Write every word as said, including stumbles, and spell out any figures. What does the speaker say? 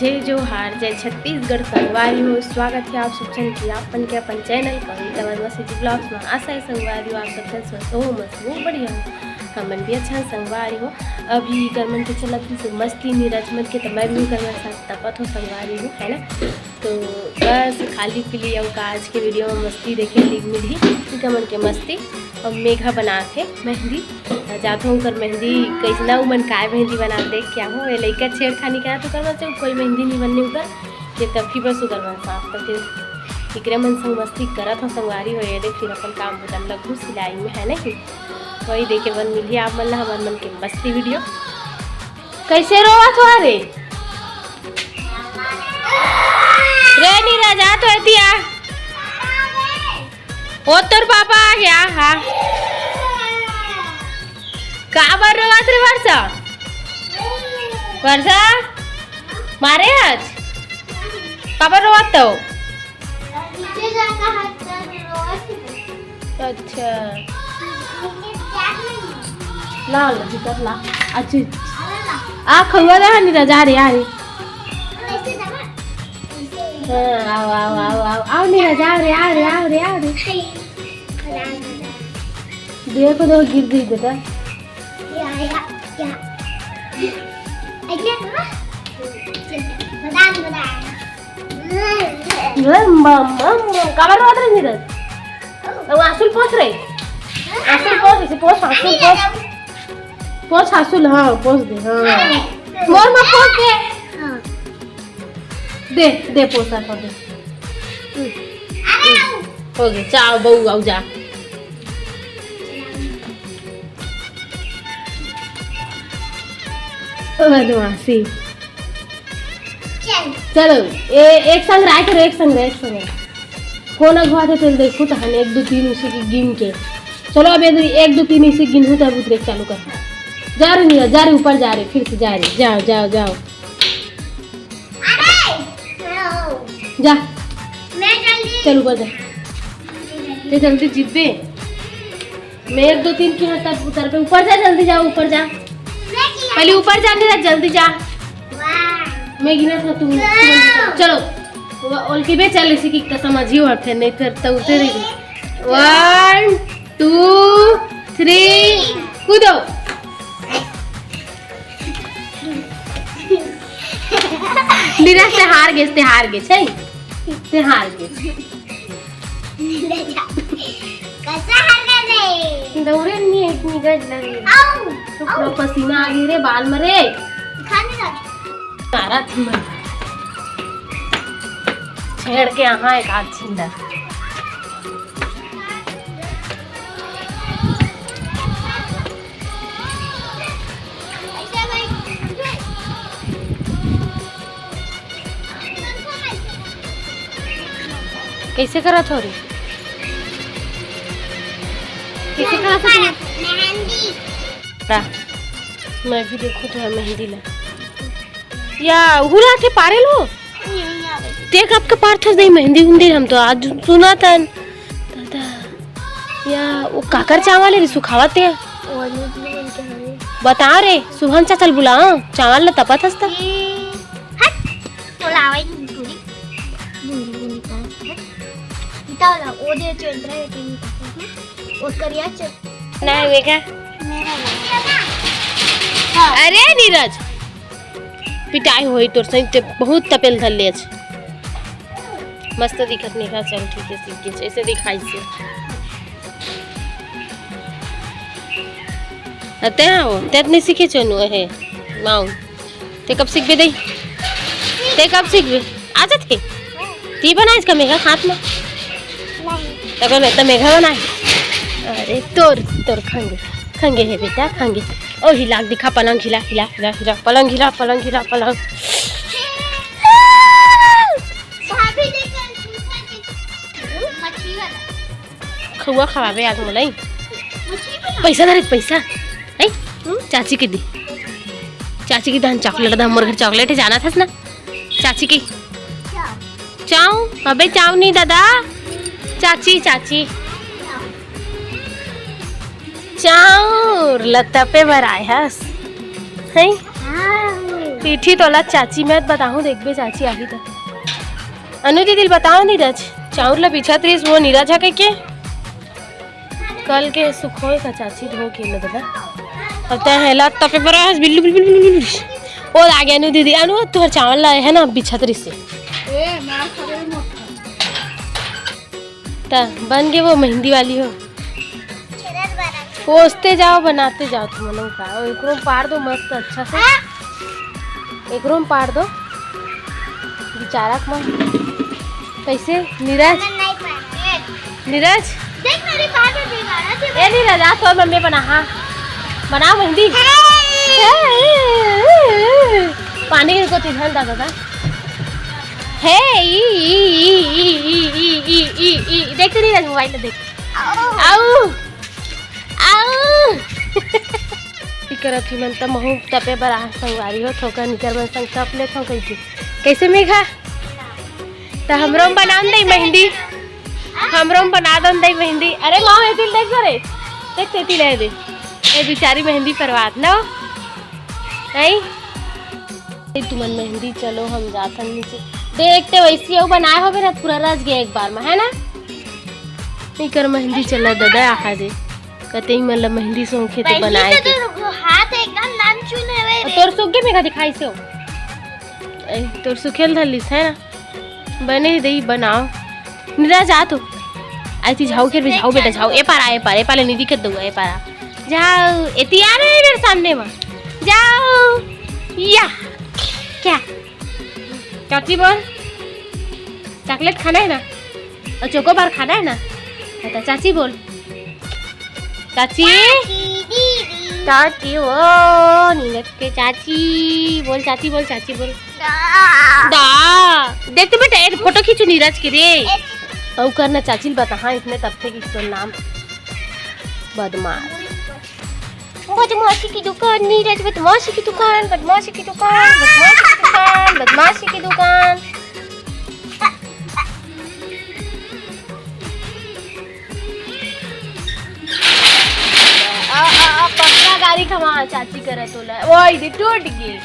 जय जोहार, जय छत्तीसगढ़ संगवारी हो। स्वागत हे आप सब झन के अपन के अपन चैनल कविता बदमाशी जी ब्लॉग्स में। आशा हे संगवारी हो आप सब झन स्वस्थ हो, मस्त हो, बढ़िया हो। हमन भी अच्छा हन संगवारी हो। अभी इकर मन के चलत हे मस्ती नीरज मन के, त मैं भी इकर मन साथ तपत हो संगवारी हो, है ना। तो बस खाली पीली अउ का आज के वीडियो में मस्ती देखे ल मिलही, इकर मन के मस्ती। अउ मेघा बनात हे मेहंदी। जात हूँ ओकर मेहंदी कइसना, उमन काय मेहंदी बना देख के आहूँ। ये लइका छेड़खानी करत, ओकर मन से कोई मेहंदी नहीं बनने ओकर, ये तब भी बस ओकर मन साफ। तो फिर एकरे मन संग मस्ती करत हो संगवारी हो। ये देख फिर अपन काम बुता में लगहूँ सिलाई में, है नहीं? वही देखे बर मिलही आप मन ला हमर मन के मस्ती वीडियो। कैसे रोवत हो रे? रे नीरज, आ तो एती आ। ओ तोर पापा आ गया, हाँ। काबर रोवत रे वर्षा? वर्षा? मारे आज? काबर रोवत हो? अच्छा। ला, ला, भीतर ला। अच्छी। आ, खउआ दे, नीरज, आ रे, आ रे। हाँ, आओ, आओ, आओ, आओ, आओ, नीरज, आओ रे, आओ रे, आओ रे, आओ रे। देखो, देखो, गिर गई बेटा। या, या, या। बदाम, बदाम। मम, मम, मम, काबर रोवत रहे नीरज? अब आंसू ल पोंछ रे। आंसू ल पोंछ, इसे पोंछ, आंसू ल पोंछ। पोंछ आंसू ल, हाँ, पोंछ दे, हाँ। मोर में पोंछ दे। हाँ। दे, दे, पोंछ, दे। हो गए, जा, बहू, आओ, जा। बदमाशी। चल। चलो, ए, एक संग राय करो, एक संग, एक संग। कोन अगुवाथे तेला देखो तहन, एक, दो, तीन इसे के गिन के। चलो, अब एक, एक, दो, तीन इसे गिनहू, तब उतरे चालू कर। जा रे नीरज, जा रे, ऊपर जा रे, फिर से जा रे, जाओ, जाओ, जाओ। अरे, जा। मैं जल्दी। चल, ऊपर जा। ते जल्दी जीतबे। मैं एक, दो, तीन की हूँ, तब उतर पे। ऊपर जा, जल्दी जाओ, ऊपर जा। मैं किया। पहले ऊपर जा, नीरज, जल्दी जा। वाह। मैं गिना था, तुम, दो। तुम चलो। वो ओलकी बे चल, इसी की कसम अजियो हर थे, नहीं फिर तो उतरे ही। एक। One, two, three, कूदो। नीरज, ते हार गेस, ते हार गेस, है? ते हार गेस। कसा हार गए रे? दौड़े नहीं है, इतनी गज लगी। आओ, तो पूरा आओ। पसीना आ गई रे बाल में रे। खाने लगे। सारा थी मैं छेड़ के यहाँ एक आध छिंदा। कैसे करत हो रे? कैसे करत हो रे? मेहंदी। रा, मैं भी देखो तो मेहंदी ला। या हुला के पारे लो। नहीं आवे। ते कब के पारथस दे मेहंदी उंदी, हम तो आज सुना तन। दादा, या वो काकर चावल है रे सुखावत है। और नहीं, नहीं, नहीं, नहीं। बता रे, सुभन चाचा ल बुला, चावल ल तपत हस त। हट, बोलावे नहीं पूरी। बूंदी, बूंदी का, हट। इता वाला, वो दे चल रहा है, तीन का, हट। वो करिया चल। नहीं, देखा। मेरा वाला। हाँ। अरे नीरज, पिटाई होई तोर सही, ते बहुत तपेल धर ले छ। मस्त दिखत नहीं का, चल ठीक है, सीख गेस, ऐसे दिखाई से। अते हो, ते नहीं सीखे चनु है, माऊ। ते कब सीखबे दई? ते कब सीखबे? आ जाथे। ती बनाइस का मेघा हाथ में? नहीं। तको नहीं, तो मेघा बनाए। अरे, तोर, तोर खंगे, खंगे है बेटा, खंगे। ओ, हिला के दिखा, पलंग हिला, हिला, हिला, हिला, पलंग हिला, पलंग हिला, पलंग। भाभी देख, मछली वाला। खउआ खवाबे आज मोला। मछली वाला। पैसा धरे, पैसा। है? हम्म, चाची के दी। चाची के दान चॉकलेट दा, मोर घर चॉकलेट है, जाना था ना? चाची के। चाऊ, अबे चाऊ नहीं दादा। चाची, चाची। चाऊ, लत्ता पे बर आए हस। हैं? हाँ। पीठी तोला चाची मैं बताहूँ, देखबे चाची आही त। अनु दीदी ल बताओ नीरज, चाउर ला बिछत रहिस वो नीरज ह कहिके। कल के सुखोय का चाची धो के न ददा। अब तैं हेला तपे बर आस बिल्लू बिल्लू बिल्लू बिल्लू। ओ आ गया अनु दीदी, अनु तुहर चावल लाए है ना बिछत रहिस हे। त बन गे वो मेहंदी वाली हो। पोसते जाओ, बनाते जाओ तुम लोग का। एकरो पार दो मस्त अच्छा से। एकरो में पार दो। बिचारा के मन। कैसे? नीरज? नीरज? देख मेरे पार में बिगाड़ा थे। ए नीरज, आ तोर मम्मी बना, हाँ। बनाओ मेहंदी। पानी को तिधन दादा। हे, ई, ई, देख तो नीरज मोबाइल में देख। आऊ, आऊ। ई करत ही मन त महू तपे बर आ संगवारी हो, थोकन इकर मन संग तप लेथव कहिके। कैसे मेघा? त हमरो में बना दे मेहंदी, हमरो में बना दे मेहंदी। अरे माँ, एती देख रे, देख तेती ले दे। ए बिचारी मेहंदी परवात ना, नहीं? ए, तुमन मेहंदी चलो, हम जाथन नीचे। देख ते वैसी अउ बनाए होबे ना, पूरा रच गया एक बार में, है ना? इकर मेहंदी चला दादा, आहा दे। कते ही मतलब मेहंदी सोंखे तो बनाए के। हाथ एकदम नाम चुन हवे रे। तोर सुख गे मेघा दिखाई से हो। ए, तोर सुखेल धलिस है ना? बने ही दई बनाओ। निरा जा तो। आई थी झाऊ के भी झाऊ बेटा झाऊ। ए पारा, ए पारा, ए पाले नहीं दिखत दऊगा, ए पारा। जाओ, एती आ रहे हैं मेरे सामने में। जाओ। या। क्या? चाची बोल। चॉकलेट खाना है ना? और चोकोबार खाना है ना? हाँ, तो चाची बोल। चाची। चाची दीदी। चाची, ओ, नीरज के चाची। बोल, चाची बोल, चाची बोल। दा। दा। देख तो बेटा, एक फोटो खींचो नीरज के रे। ए। अउ करना चाची ल बता, हाँ, इसने तब से खींचो नाम। बदमाश। बदमाशी की दुकान, नीरज बदमाशी की दुकान, बदमाशी की दुकान, बदमाशी की दुकान, बदमाशी की दुकान। आ, आ, आ, पक्का गाड़ी खमा चाची करत होला। ओए, दे टूट गई।